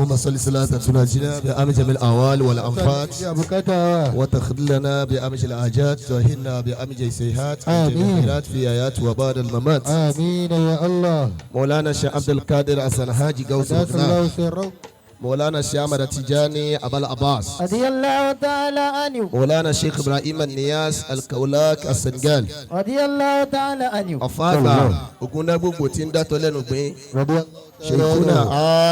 اللهم صل صلاة تناجينا بأمج الأوال والأنفات Àbùkátà wa. وتخذلنا بأمج الآجات وهنا بأمج السيئات آمين. الخيرات في آيات وبعد الممات. آمين يا الله. مولانا الشيخ عبد القادر السنهاجي غوث قدس الغناء. الله سره. مولانا الشيخ أحمد التجاني أبا العباس. رضي الله تعالى عنه. مولانا الشيخ إبراهيم النياس الكولاك السنغال. رضي الله تعالى عنه. Ọ̀fàgbà Ògúndágbògbò tí ń dátọ́ lẹ́nu gbìn. رضي Sheikhuna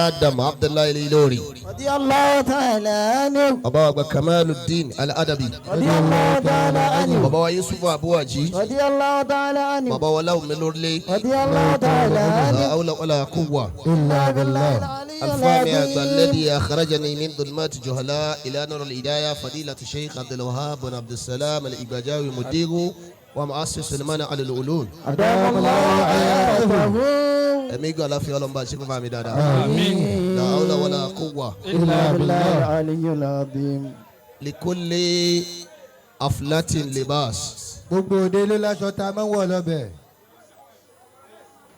Adam Abdullahi Ilori. رضي الله تعالى عنه. Bàbá wa gba Kamaluddin Al-Adabi. رضي الله تعالى عنه. Bàbá wa Yusufu Abuwaji. رضي الله تعالى عنه. Bàbá wa Láwùmí Lórílẹ̀. رضي الله تعالى La عنه. hawla wala quwwa. إلا بالله. العلي الفامي العظيم. الذي أخرجني من ظلمات جهلاء إلى نور الهداية فضيلة الشيخ عبد الوهاب بن عبد السلام الإبجاوي مدير ومؤسس المنع على العلوم. أدام الله حياته. Ẹ̀mí gbọ́ aláfíà ọlọ́mọba ṣe fún mi dáadáa. آمين. La hawla wala quwwa. إلا بالله بالله. العلي العظيم. لكل أفلة لباس. Gbogbo òde ló láṣọ tá a máa ń wọ̀ lọ́bẹ̀.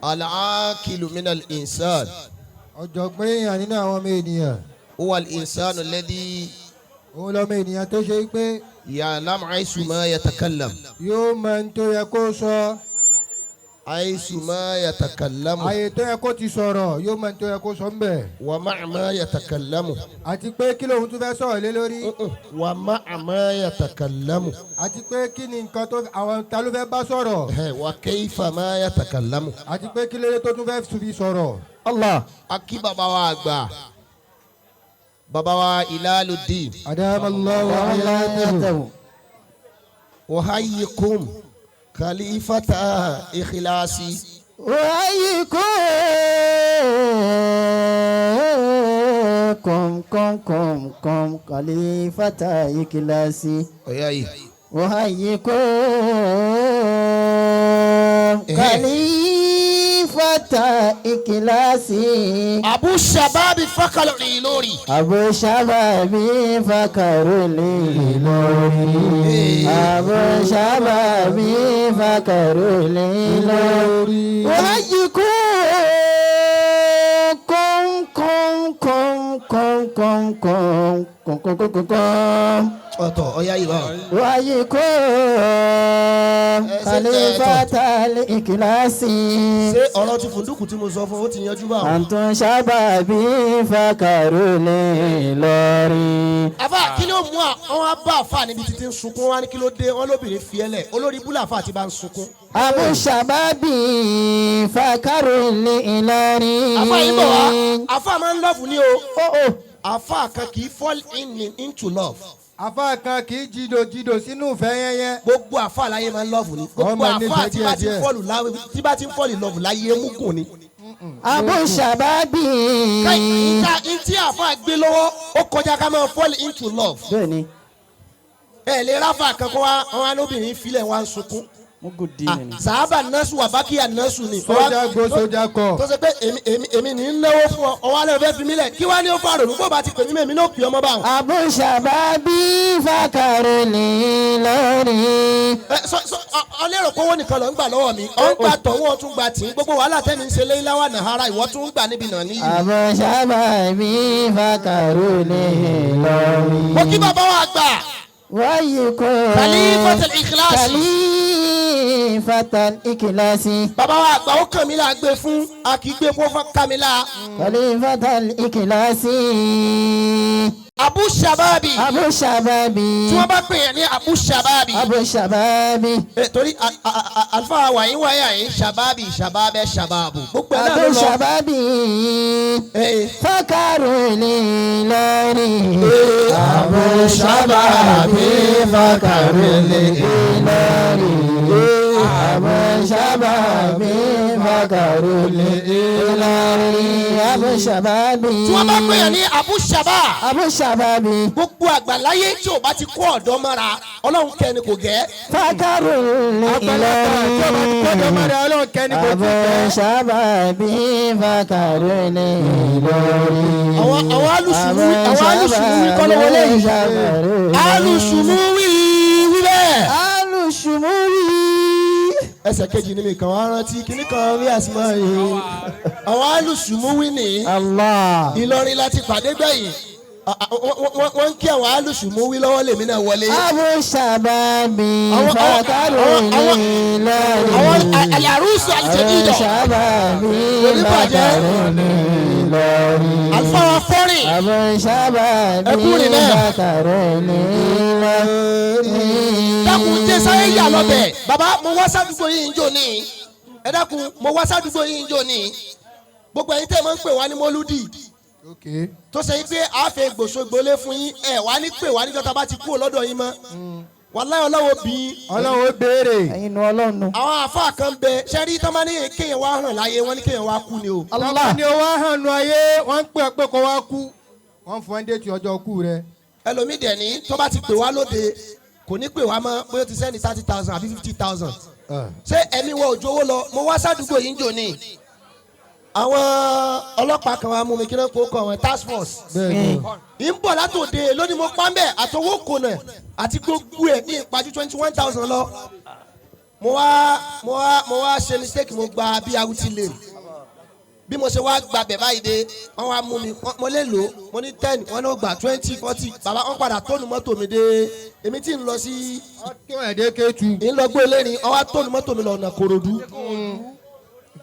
العاقل من الإنسان Ọ̀jọ̀gbọ́n èèyàn nínú àwọn ọmọ ènìyàn. هو الإنسان الذي Òun lọmọ ènìyàn tó ṣe pé يعلم حيث ما يتكلم. yóò mọ ohun tó yẹ kó sọ. حيث ما يتكلم. Àyè tó yẹ kó ti sọ̀rọ̀ yóò mọ ohun tó yẹ kó sọ ńbẹ̀. ومع ما يتكلم. Àti pé kí lòun tún fẹ́ sọ̀rọ̀ lé lórí. ومع ما يتكلم. Àti pé kí ni nǹkan tó àwọn ta ló fẹ́ bá sọ̀rọ̀. وكيف ما يتكلم. Àti pé kí lóde tó tún fẹ́ fi sọ̀rọ̀. الله. Akí bàbá wa àgbà bàbá wa Ilaluddin. أدام الله حياته. أحييكم خليفة إخلاصي. وأيكم كم كم كم خليفة إكلاسي. Ọ̀yá yìí. أحييكم خليفة إكلاسي. Abu Shababi Fakal Ilori. أبو شبابي فكر لي لوري. أبو شبابي فكر لي لوري. وأيكم كم كم كم كم كم كم كم كم كم كم. Ọ̀tọ̀ ọ̀yá yìí báwọn. وأيكم خليفة الإكلاس. Ṣé ọ̀rọ̀ ti fùndúkù tí mo sọ fún ó ti yanjú báwọn? أنتم شبابي فكر لي لوري. Àfà kí ló mú àwọn abá àfà níbi títí ń sunkún wá ní kí ló dé wọn lóbìnrin fi ẹlẹ olórí búlà àfà ti bá ń sunkún. أبو شبابي فكر لي لوري. Àfà yìí bọ̀ wá àfà máa ń love ní o. Àfà kan kì í fall into love. Àfáà kan kì í jìdò jìdò sínú ìfẹ́ yẹ́yẹ́. Gbogbo àfà láyé máa ń love ní. Gbogbo Ọmọ àfà nífẹ̀ẹ́ tí bá ti ń díẹ̀díẹ̀. fall láwé tí bá ti ń fall in love láyé mú kùn ni. أبو شبابي. Ká ntí àfà gbé lọ́wọ́ ó kọjá ká máa fall into love. Bẹ́ẹ̀ni. Ẹ lè ráfà kankan wá wọn á lóbìnrin filẹ̀ wá ń sunkún. Mugu dín ní. Sàábà nọ́ọ̀sù wà bákíyà nọ́ọ̀sù ni. Sójà gbó sójà kọ̀. Tó ṣe pé èmi èmi èmi ní í náwó fún ọ ọwọ́ alẹ́ fẹ́ fi mí lẹ̀ kí wá ní ó fà rònú bó bá ti pè mí mẹ́mi náà pè ọmọ báwọn. أبو شبابي فكر لي لوري. Ẹ sọ sọ ọlẹ́rọ̀ kówó nìkan lọ ń gbà lọ́wọ́ mi ọ̀ ń gbà tọ̀wọ́ ọ tún gbà tì í gbogbo wàhálà tẹ́mi ń ṣe lé láwà nàhárà ìwọ tún ń gbà níbi nà níyì. أبو شبابي فكر لي لوري. Mo kí bàbá wa gbà وأيكم Khalifatul Ikhlas. خليفة الإكلاس. Bàbá wa àgbà ó kàn mí là gbé fún a kì í gbé fún kàmílà. خليفة الإكلاس. Abu Shababi. أبو شبابي. Tí wọ́n bá pè yẹn ní Abu Shababi. أبو شبابي. Ẹ torí àlùfáà wàyí wáyà yìí shababi shababẹ shababu gbogbo ẹ̀ náà ló أبو lọ. شبابي. Ee. فكر لي لوري. أبو شبابي فكر لي لوري. أبو شبابي فكر لي لوري. أبو شبابي. Tí wọ́n bá pè yẹn ní Abu Shabab. أبو شبابي. Gbogbo àgbàláyé tí o bá ti kó ọ̀dọ́ mọ́ra ọlọ́run kẹ́ni kò gẹ́. فكر لي Àgbàlagbà tí ó bá ti kọ́jọ́ لوري. mọ́ra ọlọ́run kẹ́ni kò tí أبو kẹ́. شبابي فكر لي لوري. Àwọn alùsùnmù àwọn alùsùnmù wí kọ́ ló wọlé yìí. Alùsùnmù wí wí bẹ́ẹ̀. Alùsùnmù wí. Ẹsẹ̀ kejì ni mi kàn wá rántí kíní kan rí àsìmọ́ yìí. Àwọn alùsùmúwí nìyí. Allah. Ìlọrin láti pàdé gbẹ̀yìn. Wọ́n ń kí àwọn alùsùmúwí lọ́wọ́ lèmi náà wọlé. Abu Shababi Àwọn- fakaruni Àwọn lori. àlàrúsù Abu àlìjẹ̀dídọ̀. Shababi Oníbàjẹ́. fakaruni lori. Àlùfáà fọ́rìn. Abu Shababi Ẹkúrin náà. fakaruni lori. Dákun jẹ́ sáyé yà lọ́bẹ̀. Bàbá mo wá sádùúgbò yìí ń jò ní. Ẹ dákun mo wá sádùúgbò yìí ń jò ní. Gbogbo ẹ̀yin tẹ́ ẹ máa ń pè wá ní Mọ́lúdì. Ok. Tó ṣe yín pé àáfẹ́ gbòṣogbólé fún yín ẹ̀ wá ní pè wá níjọ́ tá a bá ti kúrò lọ́dọ̀ yín mọ́. Wàláhì Ọlọ́run bí yín. Ọlọ́run ó béèrè. Ẹ̀yin nu Ọlọ́run nu. Àwọn àáfàá kan bẹ ṣẹ́rí tán bá ní kéèyàn wá hàn láyé wọ́n ní kéèyàn wá kú ni o. Allah. Ni o wá hàn nu ayé, wọ́n ń pè ọ́ pé kó wá kú. Wọ́n fún ẹ́ déètì ọjọ́ kú rẹ. Ẹlòmíì dẹ̀ ní tó bá ti pè wá lóde kò ní pè wá mọ́ bóyá ó ti sẹ́ni 30,000 àbí 50,000. Ṣé ẹ̀mí wọ òjò owó lọ? Mo wá sádùúgbò yìí ń jò ní. Àwọn ọlọ́pàá kan wá mú mi kí náà kó kọ àwọn task force. Bẹ́ẹ̀ni. Ń bọ̀ látòde lónìí mo pa ń bẹ̀ àtọwọ́ kònà àti gbogbo ẹ̀ ní ìpajú 21,000 lọ. Mo wá ṣe mistake, mo gba BRT lane. Bí mo ṣe wá gba bẹ̀ báyìí dé, wọ́n wá mú mi, mo lè lò ó, mo ní 10, wọ́n náà gbà 20, 40. Bàbá wọn padà tóònù mọ́tò mi dé. Èmi tí ń lọ sí Tó ẹ̀dẹ́ Kétu. ń lọ gbé eléyìí, wọ́n wá tóònù mọ́tò mi lọ ọ̀nà Kòròdú.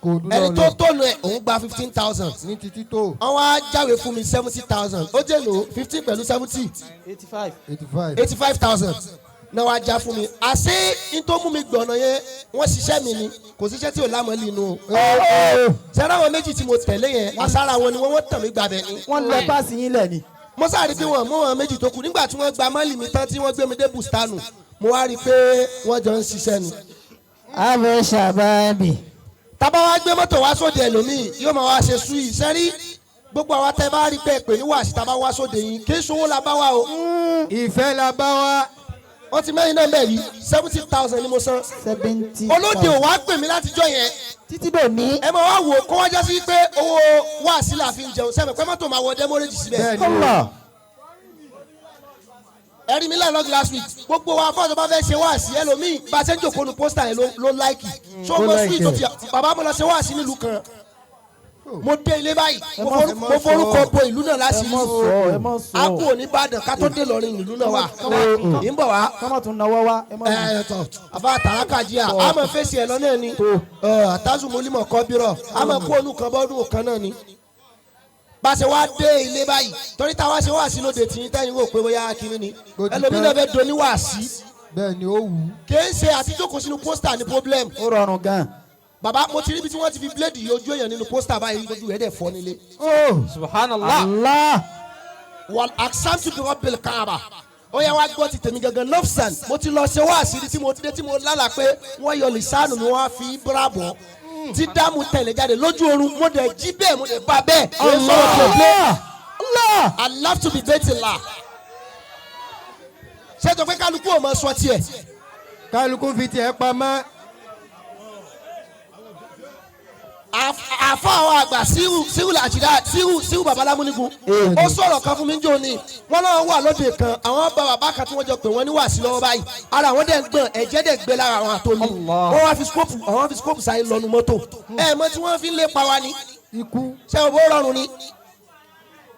Kò dúró Ẹni tó lọ. tóònù ẹ̀ òun gba 15,000. Ní títí tó. Wọ́n wá jáwé fún mi 70,000. Ó jẹ́ lò 15 pẹ̀lú 70. 85. 85. 85,000 náà wá já fún mi. Àṣé n tó mú mi gbọ̀nà yẹn wọ́n ṣiṣẹ́ mi ni, kò síṣẹ́ tí ò lámọ̀lì inú o. Sẹ́rẹ́ àwọn méjì tí mo tẹ̀lé yẹn àsára wọn ni wọ́n tàn mí gbàbẹ̀ ni. Wọ́n lọ páàsì yín lẹ̀ ni. Mo sáré pé wọ́n mú wọn méjì tó kù nígbà tí wọ́n gba mọ́lì mi tán tí wọ́n gbé mi dé bùstánù, mo wá rí i pé wọ́n jọ ń ṣiṣẹ́ ni. Abu Shababi. Tábà wá gbé mọ́tò wá sóde ẹlòmíì yóò máa wá ṣe súyì sẹ́rí gbogbo àwa tẹ́ bá rí pé pè ní wàásì tábà wá sóde yín kì í ṣòwò la bá wá o. Ìfẹ́ la bá wá. Wọ́n ti mẹ́rin náà mẹ́rin 70,000 ni mo san. 70. Olóde ò wá pè mí látijọ́ yẹn. Títí dò ní. Ẹ máa wá wò ó kó wá já sí pé owó wàásì là fi ń jẹun sẹ́mi pé mọ́tò máa wọ dẹ́mọ́rẹ́jì síbẹ̀. Bẹ́ẹ̀ni. Allah. Ẹ̀rí mi lánàá last week gbogbo wa fọ́ọ̀tù bá fẹ́ ṣe wáàsí ẹlòmíì bá a ṣe ń jòkó nu pósítà yẹn ló láìkì so mo Ló sweet tó like ti bàbá mo lọ ṣe wáàsí nílùú kan, mo dé ilé báyìí, Ẹ mo forúkọ bo ìlú náà Ẹ mọ̀ láṣìírí. sọ, ẹ mọ̀ sọ. A kú òní Ìbàdàn ká tó dé lọrin ìlú náà wà ń bọ̀ wá. Kọ́mọ̀ tún náwó wá. Ẹ mọ̀ Ẹ tọ àfa tàràkà jíà a máa fèsì ẹ lọ náà ni àtàzùmọ́límọ̀ kọ́ bírọ̀ a máa kó olú kan bọ́dún kan náà ni. Bá a ṣe wá dé ilé báyìí torí táwa ṣe wá sí lóde tìyín tẹ́yìn rò pé bóyá kínní ni Ó ti ẹlòmíràn tán. fẹ́ doni wá sí. Bẹ́ẹ̀ni, ó wù ú. Kì í ṣe àtijókòó sínú pósítà ní problem. Ó rọrùn gan. Bàbá mo ti rí ibi tí wọ́n ti fi bíléèdì yọjú èèyàn nínú pósítà báyìí lójú rẹ̀ dẹ̀ fọ́ nílé. Subhanallah. Allah. Wal aqsamtu bi rabbil kaaba. Ó yẹ wá gbọ́ ti tèmi gangan nofsan, mo ti lọ ṣe wá àṣírí tí mo dé tí mo lálà pé wọ́n yọ lìsánù mi, wọ́n á fi ibra bọ̀ tí dáàmú tẹ̀lé jáde lójú oorun, mo dẹ̀ jí bẹ́ẹ̀, mo dẹ̀ bá bẹ́ẹ̀. Èyí sọ̀rọ̀ tó plé. Allah. I love to be betila. Ṣé tó pé kálukú ò mọ sọ tiẹ̀? Kálukú fi tiẹ̀ pamọ́. Àfọ àwọn àgbà síhù síhù làjìdá síhù síhù babalámúnigun ó sọ̀rọ̀ kan fún mi jò ní wọ́n náà wà lóde kan, àwọn bá bàbá kan tí wọ́n jọ pé wọ́n ní wàásí lọ́wọ́ báyìí, ara àwọn dẹ̀ ń gbọ̀n, ẹ̀jẹ̀ dẹ̀ gbẹ lára àwọn àtomi. Allah. Wọ́n wá fi scope, àwọn fi scope sáyé lọ́nu mọ́tò ẹ̀ mọ́ tí wọ́n fi ń lépa wa ni. Ikú. Ṣé o bó rọrùn ni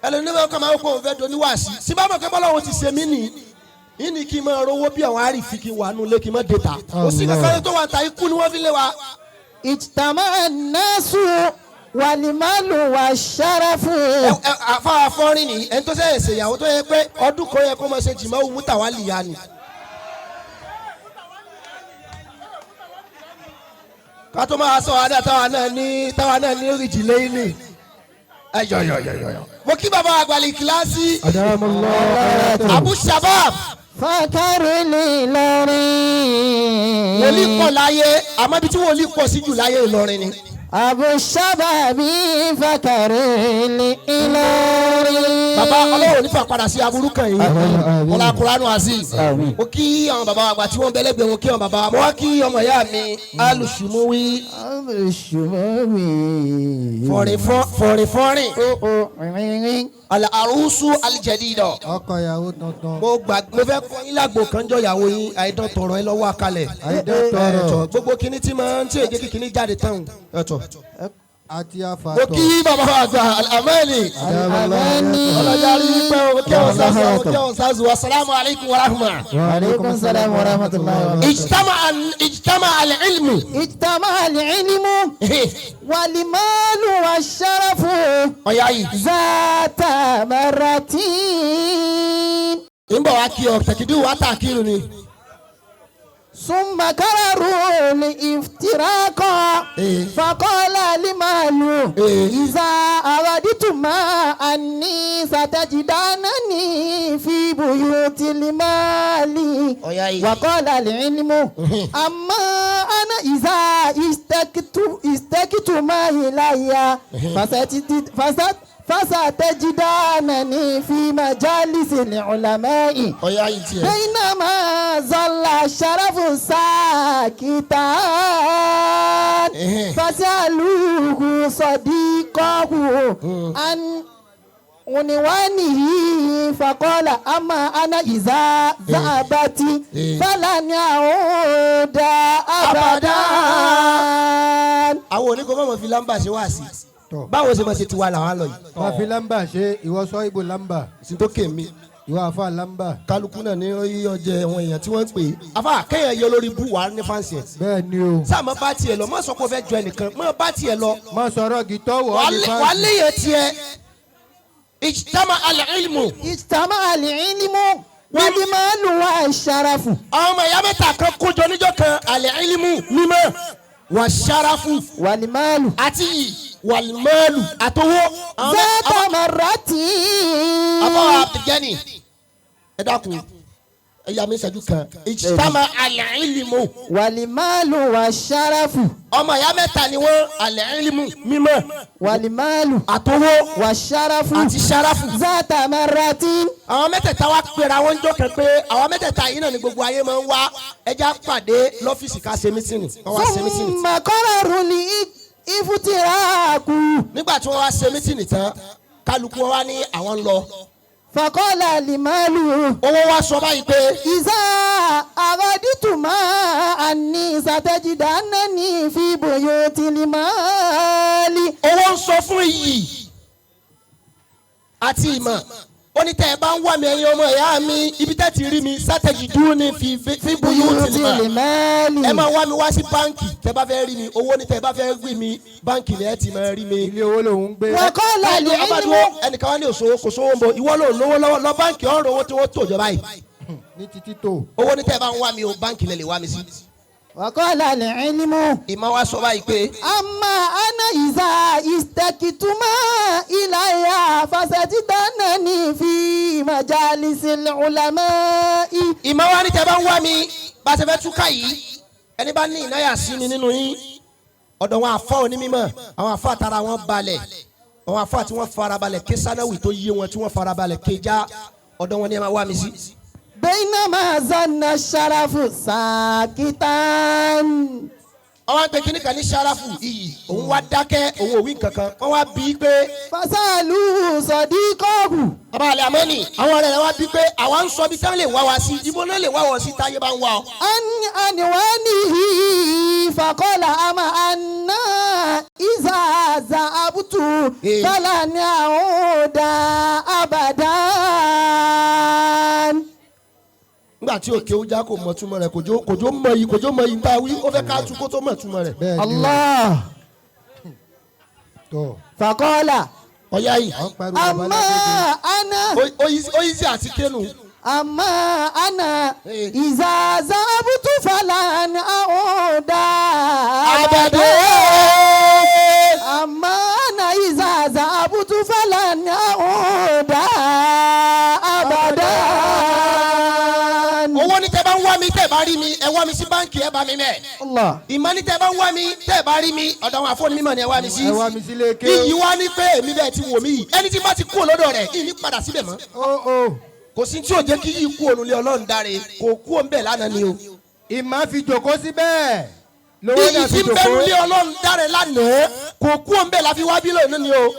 ẹlòmíràn kan máa ń kó òun fẹ́ doni wàásí síbámu pé bọ́lá òun ti ṣe mí nìyí yìí ni kí n máa rówó bí àwọn àrífi kí n wà nulẹ̀ kí n má dé ta kò sí kankan tó wà ń ta, ikú ni wọ́n fi ń lé wa. Ijtama an-nasu wal-malu wash-sharafu. Ẹ àfa afọrin ni ẹni tó sẹ́yìn ṣèyàwó tó yẹ pé ọdún kan yẹ kó máa ṣe jìmọ̀ òun tàwa lìyà ni. Ká tó máa sọ àdá táwa náà ní rìjì lẹ́yìn ni. Ẹ yọ yọ yọ yọ. Mo kí bàbá àgbàlẹ̀ kíláàsì Abu Shabab. Fakaruni Ìlọrin. Wòlíì pọ̀ láyé àmọ́ ibi tí wòlíì pọ̀ sí jù láyé Ìlọrin ni. Abu Shababi fakaruni Ìlọrin. Bàbá Bàbá Ọlọ́run nífa padà sí aburú kan yìí. Ọlá Kuranu Aziz. Mo kí àwọn bàbá àgbà tí wọ́n bẹ́lẹ́gbẹ̀ẹ́, mo kí àwọn bàbá, mo wá kí ọmọ ìyá mi alùsùmùwí. Alùsùmùwí. Fọ̀rìn fọ́rìn. Àrùsù alìjẹ̀dìdọ̀. Ọkọ ìyàwó tuntun. Mo gbà, mo fẹ́ kọ́ yín lágbo kan jọ ìyàwó yín àìdán tọrọ ẹ lọ́wọ́ àkàlẹ̀. Àìdán tọrọ. Gbogbo kinní tí máa ń tí èjé kíkiní jáde tán ẹ̀tọ́. Àti Mo àfàtọ̀. kí bàbá àgbà Amẹ́lì. Amẹ́ni. Ọlọ́jà rí pẹ́ o, kí àwọn sáàsù, kí àwọn sáàsù wa salamu alaykum wa rahma. Wa aleykum salaam wa rahmatulahi wa barakatuh. Ijtama al-ilmu. Ijtama al-ilmu wal-malu wash-sharafu. Ọ̀yá yìí. Zata maratin. Ń bọ̀ wá kí ọ tẹ̀kídì wá tà kírun ni. ثم كرروا الافتراق. إيه. فقال المال إيه. إذا أردتما أني ستجدانني في بيوت المال. Ọ̀yá yìí. وقال العلم أما أنا إذا استكتما إلي فستجدانني في مجالس العلماء. Ọ̀yá yìí tiẹ̀. بينما ظل الشرف ساكتا إيه. فسألوه صديقه عن عنوانه فقال أما أنا إذا ذهبت إيه. فلن أعود أبدا. Àwọn oníkó mọ̀mọ́ fi lámbà ṣe wá sí. Tọ̀. Báwo ṣe máa ṣe tiwa làwọn lọ yìí. Má fi lámbà ṣe, ìwọ sọ ibo lámbà. Sí tó kè mí. Ìwọ àfa lámbà. Kálukú náà ní yíyọ jẹ àwọn èèyàn tí wọ́n ń pè é. Afa kéèyàn yọ lórí bú wàá ní fáǹsì ẹ̀. Bẹ́ẹ̀ ni o. Sáà má bá tiẹ̀ lọ, má sọ pé o fẹ́ jọ ẹnìkan, má bá tiẹ̀ lọ. Má sọ̀rọ̀ gìtọ́ wọ̀ ọ́ ní Wàá fáǹsì. léèyàn tiẹ̀. Ijtama al-ilmu. اجتمع العلم والمال والشرف. Àwọn ọmọ ìyá mẹ́ta kan kójọ níjọ́ kan, al-ilmu mímọ́ wà ṣáráfù والمال àti wàlmọ́ọ̀lù àtọwọ́. ذات مرة. Àbọ̀ Abdulgani, ẹ dákun, ẹ yà mí ìṣẹ́jú kan. Ijtama al-ilmu. والمال والشرف. Ọmọ ìyá mẹ́ta ni wọ́n, al-ilmu mímọ́ والمال àtọwọ́ والشرف àti ṣáráfù. ذات مرة. Àwọn mẹ́tẹ̀ẹ̀ta wá pera wọn jọ kan pé àwọn mẹ́tẹ̀ẹ̀ta yìí náà ni gbogbo ayé máa ń wá, ẹja pàdé lọ́fíìsì ká ṣe mítìnì. Wọ́n wá ṣe mítìnì. ثم قرروا الافتراق. Nígbà tí wọ́n wá ṣe mítìnì tán, kálukú wọn wá ní àwọn ń lọ. فقال المال Owó wa sọ báyìí pé إذا أردتما أني ستجدنني في بيوت المال. Owó ń sọ fún iyì àti ìmọ̀, ó ní tẹ́ ẹ bá ń wá mi, ẹ̀yin ọmọ ìyá mi, ibi tẹ́ ti rí mi sátẹ̀jì dúró ní fi fi buyú بيوت tìlímà المال. Ẹ máa wá mi wá sí báǹkì tẹ́ bá fẹ́ rí mi. Owó ní tẹ́ bá fẹ́ rí mi, báǹkì lẹ́ẹ̀ ti máa rí mi. Ilé owó lòun ń gbé. وقال العلم Abájúwò ẹnìkan wá ní òṣòwò kò sówó ń bọ, ìwọ ló lówó lọ́wọ́, lọ báǹkì ọ̀rọ̀ owó tí wọ́n tó jọba yìí. Ní títí tó. Owó ní tẹ́ bá ń wá mi o, báǹkì lẹ lè wá mi sí. وقال العلم Ìmọ̀ wa sọ báyìí pé أما أنا إذا استكتما إلي فستجدنني في مجالس العلماء. Ìmọ̀ wa ní tẹ́ bá ń wá mi, bá a ṣe fẹ́ túká yìí, ẹni bá ní ìnáyà sí mi nínú yín, ọ̀dọ̀ wọn àfọ́ onímọ̀, àwọn àfọ́ àtàrà wọn balẹ̀, àwọn àfọ́ tí wọ́n farabalẹ̀ ké sanáwì tó yé wọn, tí wọ́n farabalẹ̀ ké já, ọ̀dọ̀ wọn ni ẹ máa wá mi sí. بينما ظن الشرف ساكتا. Ọwọ́n pe kíní kan ní sarafu iyì, òun wá dákẹ́, òun ò wí nǹkankan. Wọ́n wá bí i pé فسألوه صديقه. Bàbá àlẹ́ àmọ́nì, àwọn ọ̀rẹ́ rẹ̀ wá bí pé àwa ń sọ bí táwọn lè wá wa sí, ibo náà lè wá wọ̀ sí táyé bá ń wá ọ. عن عنوانه فقال أما أنا إذا ذهبت إيه. فلن أعود أبدا. Nígbà tí òkè ó já kò mọ̀ túmọ̀ rẹ̀, kòjó mọ̀ yìí, kòjó mọ̀ yìí ń bá wí, ó fẹ́ ká tu kó tó mọ̀ túmọ̀ rẹ̀. Bẹ́ẹ̀ ni o. الله. Tọ̀. فقال Ọ̀yá yìí. À ń pariwo bàbá أما lágbègbè. أنا Ó yí sí àti kéènù. أما أنا إيه. إذا ذهبت فلن أعود Abẹ́dẹ́. أما أنا إذا ذهبت فلن أعود أبدا. Owó ní tẹ́ bá ń wá wá mi tẹ́ ẹ bá rí mi, ẹ wá mi sí báǹkì, ẹ bá mi mẹ́. Allah. Ìmọ̀ ní tẹ́ ẹ bá ń wá mi tẹ́ ẹ bá rí mi, ọ̀dọ̀ àwọn àfọ́ni mímọ̀ ni ẹ wá mi sí. Ẹ wá mi sílé ké. Iyì wá ní pé èmi bẹ́ẹ̀ ti wò mí yìí, ẹni tí bá ti kú lọ́dọ̀ rẹ̀, ìní padà síbẹ̀ mọ́. Ó ó. Kò sí tí ò jẹ́ kí yìí kú ònulẹ̀ Ọlọ́run dáre, kò kú òun bẹ́ẹ̀ lánàá ni o. Ìmọ̀ fi jòkó síbẹ̀. Lówó Iyì náà tí fi ń bẹ́nu jòkó. lé Ọlọ́run dáre lánàá, kò kú òun bẹ́ẹ̀ la fi wá bí lónìí ni o.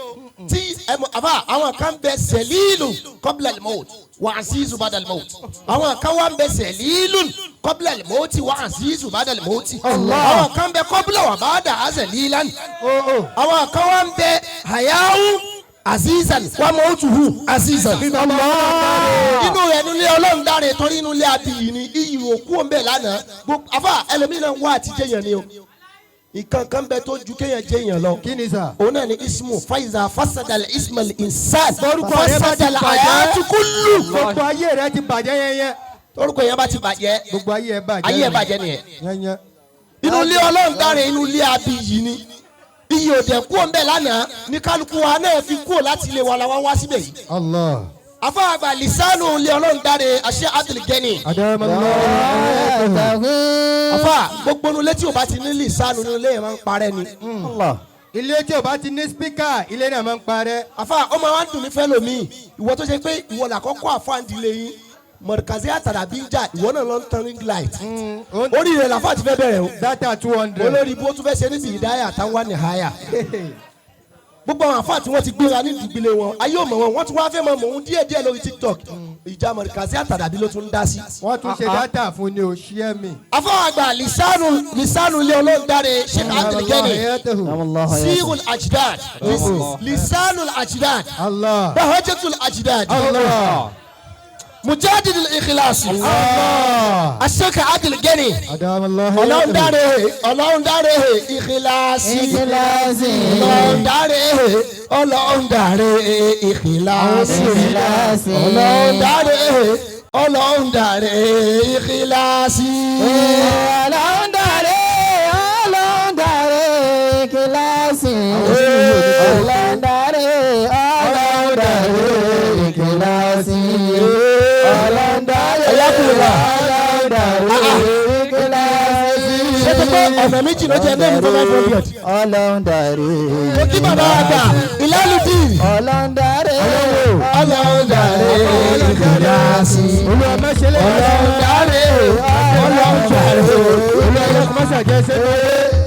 Tí ẹ mọ̀ àbá àwọn kan bẹ sẹ̀lílù qabla al-maut wa azizu ba'da al-maut. Àwọn kan wá ń bẹ sẹ̀lílù qabla al-maut wa azizu ba'da al-maut. Àwọn kan bẹ qabla wa ba'da azalilan. Ó ó. Àwọn kan wá ń bẹ hayahu azizan wa mautuhu azizan. Inú rẹ̀ nílé Ọlọ́run dáre torí inú ilé abiyì ni iyì òkú òun bẹ̀ lánàá. Gbogbo àfà ẹlòmíràn wá àtijọ́ yẹn ni o. Nǹkan kan bẹ tó ju kéèyàn jẹ́ èèyàn lọ. Kí ni sà? Òun náà ni ismu faiza fasadal ismal insan Torúkọ rẹ bá ti fasadal bàjẹ́. hayatu kullu. Gbogbo ayé rẹ ti bàjẹ́ yẹnyẹn. Torúkọ yẹn bá ti bàjẹ́, Gbogbo ayé ẹ bàjẹ́. ayé ẹ bàjẹ́ nìyẹn. Yẹnyẹn. Inú ilé Ọlọ́run dáre, inú ilé abiyì ni iyì òdẹ kú òun bẹ̀ lánàá ní kálukú wa náà fi kú láti ilé wa la wá wá síbẹ̀ yìí. Allah. Afáàgbà lisanu ilé Ọlọ́run dáre àṣẹ Abdulgani. Adamallahu. Afa gbogbo inú ilé tí o bá ti ní lisanu inú ilé yẹn máa ń parẹ́ ni. Allah. Ilé tí o bá ti ní spíkà, ilé náà máa ń parẹ́. Afa ọmọ wa ń dùn mí fẹ́ lomi, ìwọ tó ṣe pé ìwọ làkọ́kọ́ àfáàndílé yín mọ̀rìkàzí àtàràbí ń jà, ìwọ náà lọ ń tan ring light, orí rẹ̀ làfáà ti fẹ́ bẹ̀rẹ̀ o. Data 200. Olórí ibú ó tún fẹ́ ṣe níbi ìdáyà táwa ní háyà. Gbogbo àwọn àfáà tí wọ́n ti gbéra ní ìdílé wọn, ayé ò mọ̀ wọn, wọ́n tún wá fẹ́ mọ̀ mọ̀ òun díẹ̀ díẹ̀ lórí TikTok. Ìjà mọ̀rìkàzí àtàràbí ló tún ń dá sí. Wọ́n tún ṣe data fún ni o, share mi. Afáà àgbà lisanu lisanu ilé olóńdáre Sheikh Abdulgani Allah. sirul ajdad lisanul ajdad Allah. bahajatul ajdad Allah. mujadid al-ikhlas Allah. Sheikh Abdulgani. Adamallahu. Ọlọ́run dáre, Ọlọ́run dáre ìkìláàsì. Ikhlasi. Ọlọ́run dáre, Ọlọ́run dáre ìkìláàsì. Ikhlasi. Ọlọ́run dáre, Ọlọ́run dáre ìkìláàsì. Ọlọ́run dáre, Ọlọ́run dáre, ikhlasi. Ọlọ́run dáre, Ọlọ́run dáre, ikhlasi. Ọlọ́run dáre, Ọlọ́run dáre, ikhlasi. Ṣé tó pé ọ̀nà méjì ló jẹ́ nẹ́ẹ̀mí tó 500? Ọlọ́run dáre. Mo kí bàbá àgbà Ìlàlùdín. Ọlọ́run dáre, Ọlọ́run dáre ìkìláàsì. Olúwa má ṣe lè. Ọlọ́run dáre, Ọlọ́run dáre. Olúwa má ṣàjẹ́